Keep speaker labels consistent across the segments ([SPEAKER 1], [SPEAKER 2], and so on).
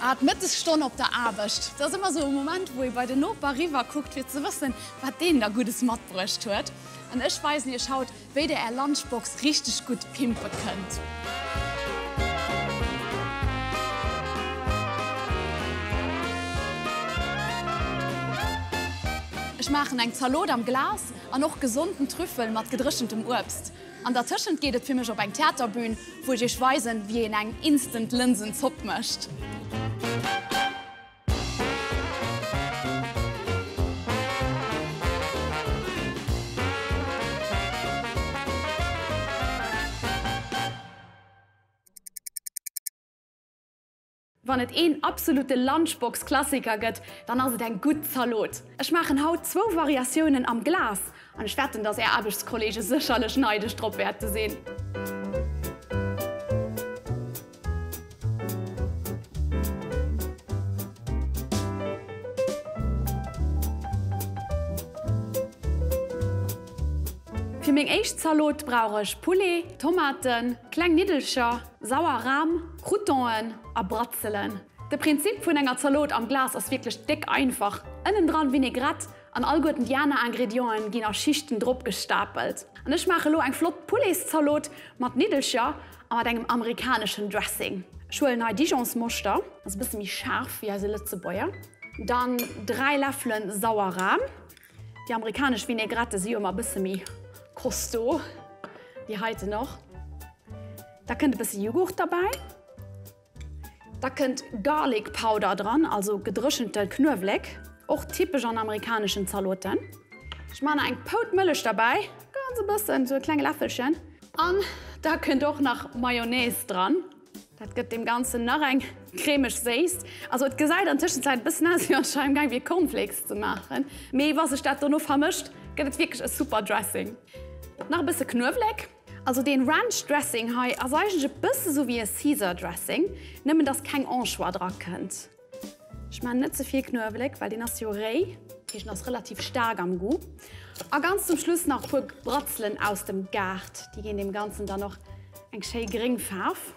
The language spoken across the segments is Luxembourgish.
[SPEAKER 1] Ah, d'Mëttesstonn op der Aarbecht, dat ass ëmmer esou e Moment, wou ee bei den Noper eriwwer kuckt, fir ze wëssen, wat deen da Guddes matbruecht huet. An ech weisen iech haut, wéi der är Lunchbox richteg gutt pimpe kënnt. Ech maachen eng Zalot am Glas an och gesonden Trüffel mat gedréchentem Uebst. An dertëschent geet et fir mech op eng Theaterbühn, wou ech iech weisen, wéi een eng Instant Lënsenzopp mécht. Wann et een absolute Lunchbox-Klassiker gëtt, dann ass et eng gutt Zalot. Ech maachen haut zwou Variatiounen am Glas an ech wetten, dass är Aarbechtskollege sécherlech neidesch drop wäerte sinn. Fir meng éischt Zalot brauch ech Poulet, Tomaten, kleng Niddelcher, sauer Ram, Croutonen a Bratzelen. De Prinzip vun enger Zalot am Glas ass wierklech déck einfach, ënnendran Vinaigrette an allguerten déi aner Ingredienten ginn a Schichten drop gestapelt. An ech maache lo eng flott Poulets-Zalot mat Niddelcher a mat engem amerikaneschen Dressing. Ech huelen hei Dijonsmoschter, ass e bësse méi schaarf wéi eise Lëtzebuerger. Dann 3 Läffelen sauer Ram. Déi amerikanesch Vinaigrette si jo ëmmer e bësse méi costaud, déi heiten och. Da kënnt e bësse Jughurt derbäi. Da kënnt Garlic Powder dran, also gedréchente Knuewelek, och typesch an amerikaneschen Zaloten. Ech man nach eng Pout Mëllech derbäi, ganz e bëssen, sou e klenge Läffelchen. An da kënnt och nach Mayonnaise dran. Dat gëtt deem Ganzen nach eng cremeg Séisst. Also et gesäit an Tëschenzäit e bëssen aus, wéi wann ech hei amgaang wier Cornflakes ze maachen. Mee wa sech dat dono vermëscht, gëtt et wierklech e super Dressing. Nach e bësse Knuewelek. Also deen Ranch Dressing hei ass eigentlech e bësse sou wéi e Caesar Dressing, nëmmen dass keng Anchois dra kënnt. Ech maan net ze vill Knuewelek, well deen ass jo réi, dat heescht en ass relativ staark am Goût. A ganz zum Schluss nach puer Bratzelen aus dem Gaart, déi ginn deem Ganzen dann och eng schéi gréng Faarf.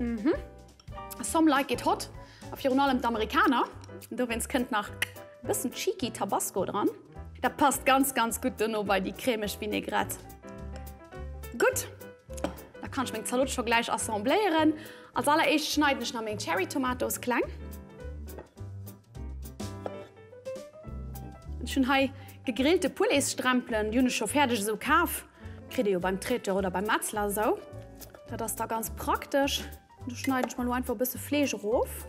[SPEAKER 1] Mhm. Some like it hot, a virun allem d'Amerikaner. Dowéinst kënnt nach e bëssen cheeky Tabasco dran. Dat passt ganz, ganz gutt dono bei déi cremeg Vinaigrette. Gutt, da kann ech meng Zalot scho gläich assembléieren. Als alleréischt schneiden ech nach meng Cherry Tomatoes kleng. Ech hunn hei gegrillte Pouletsstrempelen, déi hunn ech scho fäerdeg esou kaf. Kritt ee jo beim Traiteur oder beim Metzler esou. Dat ass da ganz praktesch. Do schneiden ech mer elo einfach e bësse Fleesch erof.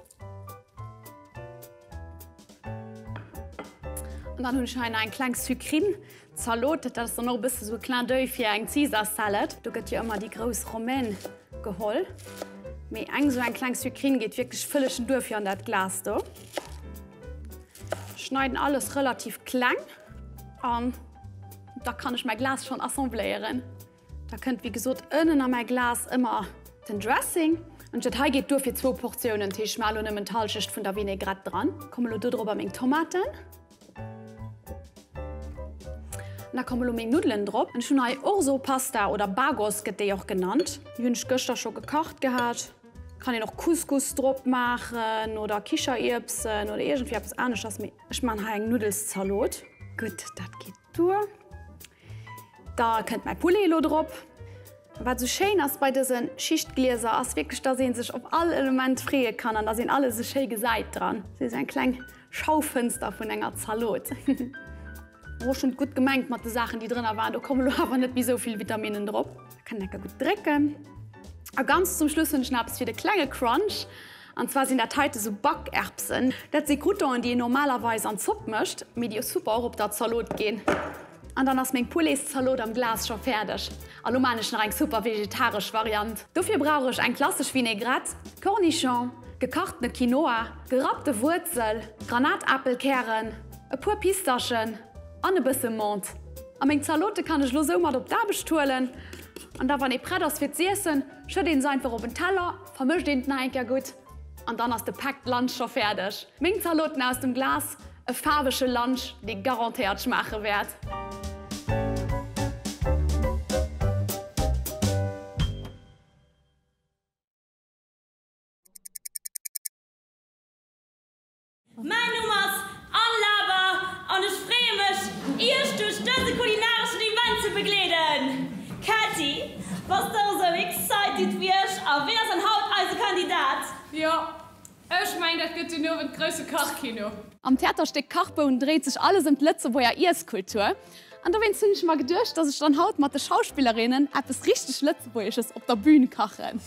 [SPEAKER 1] An dann hunn ech hei nach eng kleng Sucrine Zalot. Dat ass dann och e bësse sou e Clin d'oeil fir eng Caesar Salad. Do gëtt jo ëmmer déi grouss Romaine geholl. Mee eng sou eng kleng Sucrine geet wierklech vëllegen duer fir an dat Glas do. Schneiden alles relativ kleng an da kann ech mäi Glas schonn assembléieren. Da kënnt wéi gesot ënnen a mäi Glas ëmmer den Dressing. An dat hei geet duer fir zwou Portiounen, dat heescht ech maache lo nëmmen d'Hallschecht vun der Vinaigrette dran. Komme lo do drop meng Tomaten. An da komme lo meng Nuddelen drop. An ech hunn hei Orzo-Pasta oder Bagos gëtt déi och genannt. Déi hunn ech gëschter scho gekacht gehat. Kann een och Couscous drop maachen oder Kichererbsen oder iergendwéi eppes aneschters, mee ech maachen hei eng Nuddelszalot. Gutt, dat geet duer. Da kënnt mäi Poulet elo drop. Wat esou schéin ass bei dëse Schichtglieser ass wierklech, dass ee sech op all Element freeë kann an dass een alles esou schéi gesäit dran. Se ass eng kleng Schaufënster vun enger Zalot. Oh, ech hunn et gutt gemengt mat de Saachen déi drënner waren, do komme lo awer net méi esou vill Vitaminnen drop. Da kann een enker gutt drécken. A ganz zum Schluss hunn ech nach eppes fir de klenge Crunch. An zwar sinn dat heite sou Bakerbsen. Dat si Croutonen, déi een normalerweis an d'Zopp mécht, mee déi super och op der Zalot ginn. An dann ass meng Pouletszalot am Glas scho fäerdeg. A lo maan ech nach eng super vegetaresch Variant. Dofir brauch ech eng klassesch Vinaigrette, Cornichon, gekachtene Quinoa, gerappte Wuerzel, Granatapelkären, e puer Pistaschen an e bësse Menthe. A meng Zalote kann ech lo sou mat op d'Aarbecht huelen. An da wann ee prett ass fir z'iessen, schëtt een se einfach op en Teller, vermëscht een et nach eng Kéier gutt an dann ass de Packed Lunch scho fäerdeg. Meng Zaloten aus dem Glas, e faarwege Lunch, dee garantéiert schmaache wäert.
[SPEAKER 2] Mäin Numm ass Anne Laber an ech freeë mech, Iech duerch dëse kulinareschen Event ze begleeden. Kätti, bass de och esou excited wéi ech? A ween ass dann haut eise Kandidat?
[SPEAKER 3] Jo, ech mengen dat gëtt den Owend grousse Kachkino.
[SPEAKER 1] Am Theaterstéck Kachboun dréit sech alles ëm d'Lëtzebuerger Iesskultur an dowéinst hunn ech mer geduecht, dass ech dann haut mat de Schauspillerinnen eppes richteg Lëtzebuergesches op der Bühn kachen.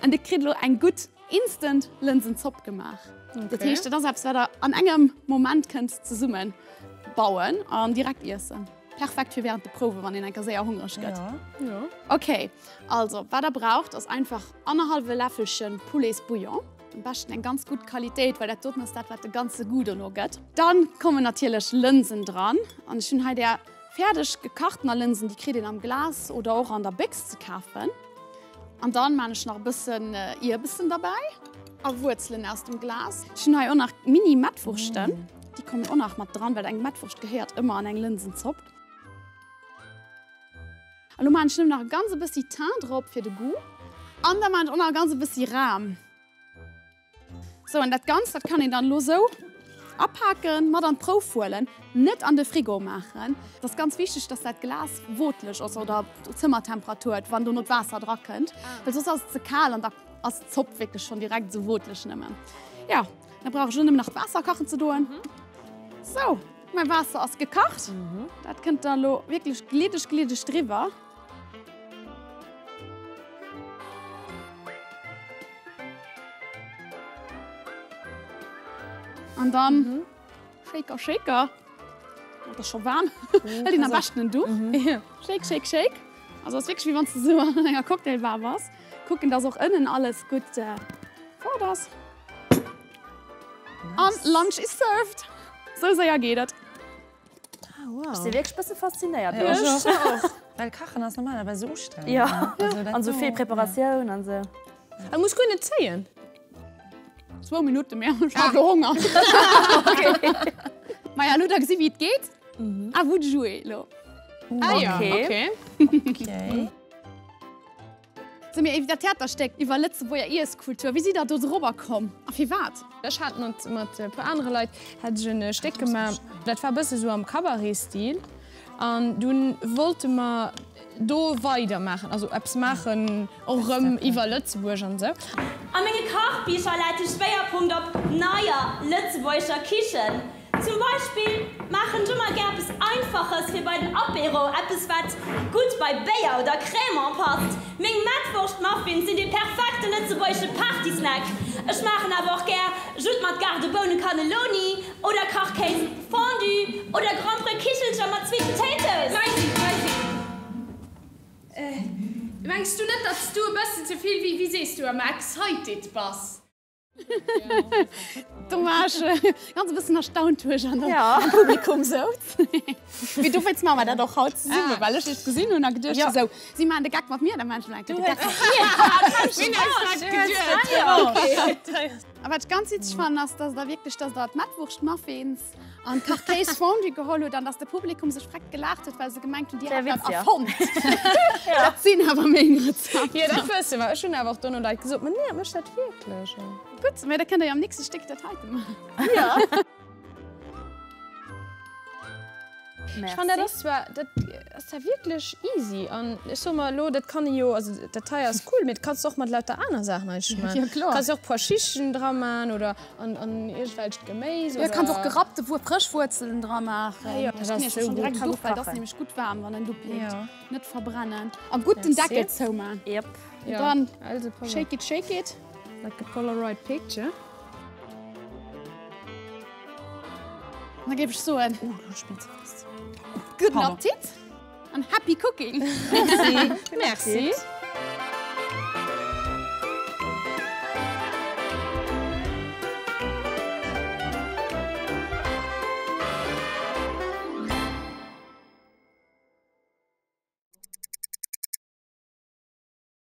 [SPEAKER 1] An dir kritt elo eng gutt Instant Lënsenzopp gemaach. Dat heescht, dat ass eppes, wat der an engem Moment kënnt zesummen bauen an direkt iessen. Perfekt fir während de Prouwen, wann een enker séier hongreg gëtt. Ok, also wat der braucht ass einfach annerhallwe Läffelchen Pouletsbouillon, am beschten eng ganz gutt Qualitéit, well dat doten ass dat, wat de ganze Goût dono gëtt. Dann kommen natierlech Lënsen dran an ech hunn hei där fäerdeg gekachtener Lënsen, déi kritt een am Glas oder och an der Béchs ze kafen. An dann maan ech nach e bëssen Ierbessen derbäi a Wuerzelen aus dem Glas. Ech hunn hei och nach mini Mettwurschten, déi kommen och nach mat dran, well eng Mettwurscht gehéiert ëmmer an eng Lënsenzopp. An lo maan ech nëmmen nach e ganz e bëssi Thym drop fir de Goût an da maan ech och nach e ganz e bëssi Ram. Sou, an dat Ganzt, dat kann een dann elo sou apaken, mat an d'Prouf huelen, net an de Frigo maachen. Et ass ganz wichteg, dass dat Glas wootleg ass oder Zëmmertemperatur huet, wann dono d'Waasser drakënnt, well soss ass et ze kal an da ass d'Zopp wierklech schonn direkt esou wootleg nëmmen. Jo, da brauch ech elo nëmmen nach d'Waasser kachen ze doen. Sou, mäi Waasser ass gekacht. Dat kënnt da elo wierklech gliddeg, gliddeg driwwer. An dann mhm. Shaker, Shaker. Oh, das ist schon warm. Mhm. Halt am besten ein Duch. Mhm. Shake, shake, shake. Also es ist wirklich wie wenn du so an enger Cocktailbar warst. Gucken, dass auch innen alles gut äh, fort ist. Nice. Und Lunch is served. So séier geht et.
[SPEAKER 4] Ah, wow. Ech si wierklech bësse faszinéiert.
[SPEAKER 5] Ja, ech och. Well kachen ass normalerweis esou ustrengend.
[SPEAKER 4] Ja, an esou vill Preparatioun an esou.
[SPEAKER 3] E muss guer net zéien.
[SPEAKER 1] Zwou Minutte méi an ech hat lo Honger. Maja, lo da gesi wéi et geet. À vous de jouer lo.
[SPEAKER 3] Ah ja, okay.
[SPEAKER 5] Okay.
[SPEAKER 1] So mir iwwer dat Theaterstéck iwwer Lëtzebuerger Iesskultur, wéi sidd der do dorobber komm a firwat?
[SPEAKER 3] Ech hat mat mat e puer anere Leit hat ech en Stéck gemaach, dat war e bësse sou am Cabaret-Stil an dunn wollte mer do weider maachen, also eppes maachen och erëm iwwer Lëtzebuerg an esou.
[SPEAKER 2] A menge Kachbicher läit de Schwéierpunkt op neier lëtzebuergescher Kichen. Zum Beispill maachen ech ëmmer gär eppes Einfaches fir bei den Apéro, eppes wat gutt bei Béier oder Crémant passt. Meng Mettwurscht-Muffins sinn dee perfekte lëtzebuergesche Partysnack. Ech maachen awer och gär Judd mat Gaardebounen Cannelloni oder Kachkéis Fondue oder Gromperekichelcher mat Sweet Potatoes.
[SPEAKER 3] Maisy, Maisy, mengs du net, datt s du e bëssen ze vill, wéi sees du ëmmer, excited bass?
[SPEAKER 1] Dommage, ganz e bëssen erstaunt wou ech an am Publikum souz. Mee dowéinst maache mer dat och haut zesumme, well ech iech gesinn hunn a geduecht hunn, sou, si maachen de Geck mat mir, da maachen ech elo eng Kéier de Geck mat dir. A wat ech ganz witzeg fannen, ass, dass der wierklech, dass der d'Mettwurscht-Muffins an d'Kachkéis-Fondue geholl hutt an dass de Publikum sech vreckt gelaacht huet, well se gemengt hunn, dir hätt dat erfonnt. Dat sinn awer meng Rezepter.
[SPEAKER 3] Jo, dat wësse mer. Ech hunn awer och dono Leit gesot, Ma nee, mécht dat wierklech?
[SPEAKER 1] Gutt, mä da kënnt der jo am nächste Stéck dat heite maachen.
[SPEAKER 3] Ech fannen, dat ass zwar, dat ass zwar wierklech easy an ech soe mer elo, dat kann ee jo, also dat hei ass cool, mee dat kanns de och mat lauter aner Saachen eigentlech maachen.
[SPEAKER 1] Jo, kloer.
[SPEAKER 3] Kanns jo och Pois Chichen dra maachen oder an, an iergendwelcht Geméis
[SPEAKER 1] Jo,
[SPEAKER 3] oder.
[SPEAKER 1] kanns och gerappte Wuer, frësch Wuerzelen dra maachen.
[SPEAKER 3] Jo, dat ass esou gutt.
[SPEAKER 1] Direkt Duch, well dat ass nämlech gutt waarm, wann en Dupp leeft. Net verbrennen. A gutt den Deckel zoumaachen.
[SPEAKER 4] Yep.
[SPEAKER 1] An dann
[SPEAKER 3] Also, pass op.
[SPEAKER 1] shake it, shake it.
[SPEAKER 3] Like a Polaroid picture.
[SPEAKER 1] Da géif ech soen, gudden Appetit an happy cooking!
[SPEAKER 3] Merci!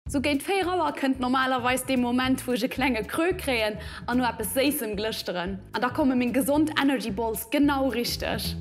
[SPEAKER 1] Sou géint 4 Auer kënnt normalerweis dee Moment wou ech e klenge Krö kréien an no eppes Séissem glëschteren. An da komme meng gesond Energy Balls genau richteg.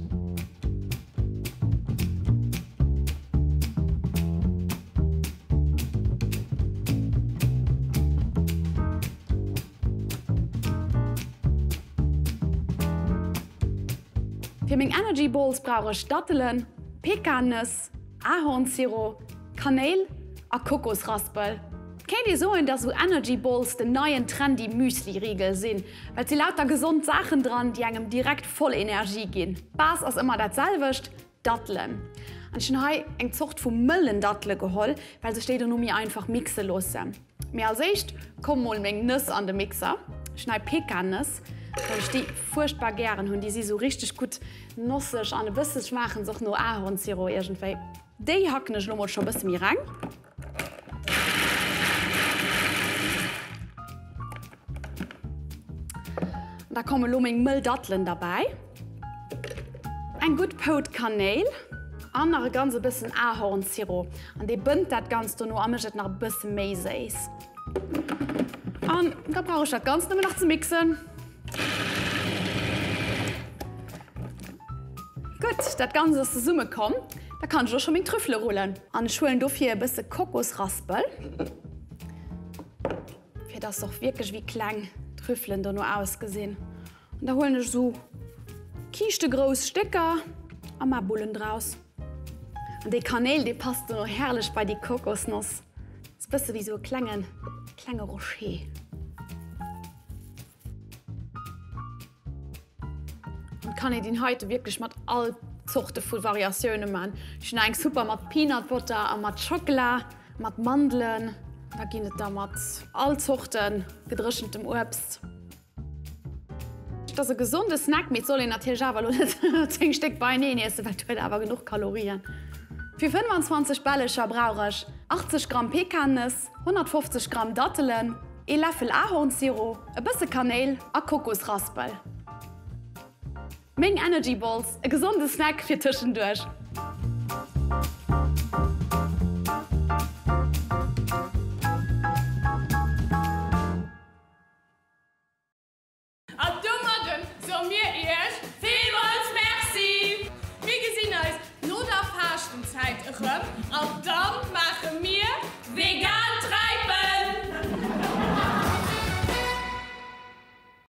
[SPEAKER 1] Fir meng Energy Balls brauch ech Dattelen, Pekannëss, Ahornsirop, Kanéil a Kokosraspel. Et kéint ee soen, dass esou Energy Balls den neien trendy Müsli-Rigel sinn, well et si lauter gesond Saachen dran, déi engem direkt voll Energie ginn. D'Base ass ëmmer dat selwecht, Dattelen. An ech hunn hei eng Zort vu mëllen Dattele geholl, well sech déi dono méi einfach mixe loossen. Mee als éischt komme mol meng Nëss an de Mixer. Ech hunn hei Pekannëss, well ech déi fuerchtbar gären hunn. Déi si sou richteg gutt nosseg an e bësse schmaachen se och no Ahornsirop iergendwéi. Déi hacken ech elo mol scho e bësse méi reng. Da komme lo meng mëll Dattelen derbäi, eng gutt Pout Kanéil an nach e ganz e bëssen Ahornsirop. An dee bënnt dat Ganzt dono a mécht et nach e bësse méi séiss. An da brauch ech dat Ganzt nëmmen nach ze mixen. Gutt, dat Ganzt ass zesumme komm. Da kann ech och scho meng Trüffele rullen. An ech huelen dofir e bësse Kokosraspel, fir dass se och wierklech wéi kleng Trüffelen dono ausgesinn. An da huelen ech esou kiischtegrouss Stécker a maa Bullen draus. An dee Kanéil, dee passt dono herrlech bei déi Kokosnoss. Ass e bësse wéi esou e klenge, klenge Rocher. Et kann een deen heite wierklech mat all Zorte vu Variatioune man. Ech hunn eng super mat Peanut Butter a mat Schockela, mat Mandelen. Da ginn et der mat all Zorte gedréchentem Uebst. Et ass e gesonde Snack, mee et soll een natierlech awer elo net 10 Stéck beieneen iessen, well et huet awer genuch Kalorien. Fir 25 Bällecher brauch ech 80 Gramm Pekannëss, 150 Gramm Dattelen, Ee Läffel Ahornsirop, e bësse Kanéil a Kokosraspel. Meng Energy Balls, e gesonde Snack fir tëschenduerch.
[SPEAKER 3] An domadden soe mir iech villmools Merci! Mir gesinn eis no der Faaschtenzäit erëm an dann maache.